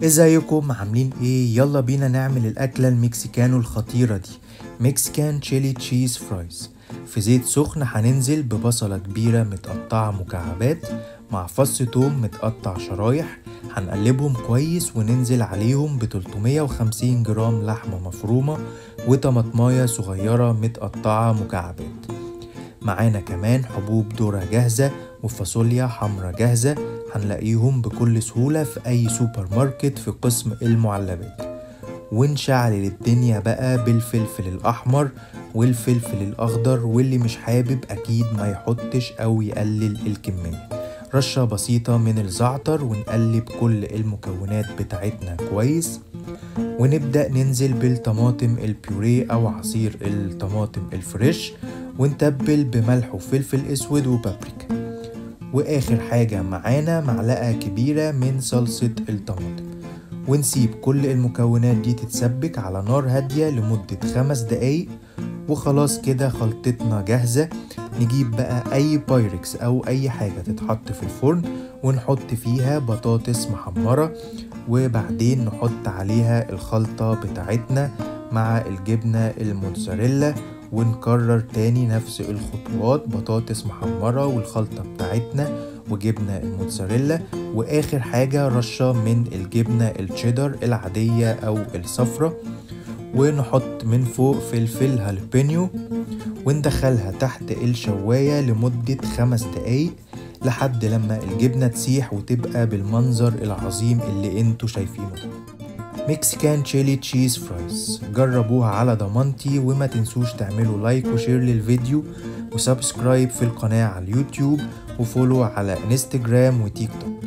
ازيكم عاملين ايه؟ يلا بينا نعمل الاكلة المكسيكانو الخطيرة دي، Mexican chili cheese fries. في زيت سخن هننزل ببصله كبيرة متقطعه مكعبات مع فص توم متقطع شرايح، هنقلبهم كويس وننزل عليهم ب 350 جرام لحمه مفرومه وطماطمايه صغيرة متقطعه مكعبات. معانا كمان حبوب ذره جاهزة وفاصوليا حمرا جاهزة، هنلاقيهم بكل سهولة في أي سوبر ماركت في قسم المعلبات. ونشعل الدنيا بقى بالفلفل الأحمر والفلفل الأخضر، واللي مش حابب أكيد ما يحطش أو يقلل الكمية. رشة بسيطة من الزعتر ونقلب كل المكونات بتاعتنا كويس، ونبدأ ننزل بالطماطم البيوريه أو عصير الطماطم ال fresh، ونتبل بملح وفلفل أسود وبابريكا. واخر حاجة معانا معلقة كبيرة من صلصة الطماطم، ونسيب كل المكونات دي تتسبك على نار هادية لمدة 5 دقايق. وخلاص كده خلطتنا جاهزة. نجيب بقى اي بايركس او اي حاجة تتحط في الفرن ونحط فيها بطاطس محمرة، وبعدين نحط عليها الخلطة بتاعتنا مع الجبنة الموتزاريلا، ونكرر تاني نفس الخطوات، بطاطس محمرة والخلطة بتاعتنا وجبنة الموتزاريلا، واخر حاجة رشة من الجبنة التشيدر العادية او الصفرة، ونحط من فوق فلفل هالبينيو، وندخلها تحت الشواية لمدة 5 دقايق لحد لما الجبنة تسيح وتبقى بالمنظر العظيم اللي انتوا شايفينه ده. Mexican chili cheese fries، جربوها على ضمانتي، وما تنسوش تعملوا like و share للفيديو و subscribe في القناة على اليوتيوب و follow على انستجرام وتيك توك.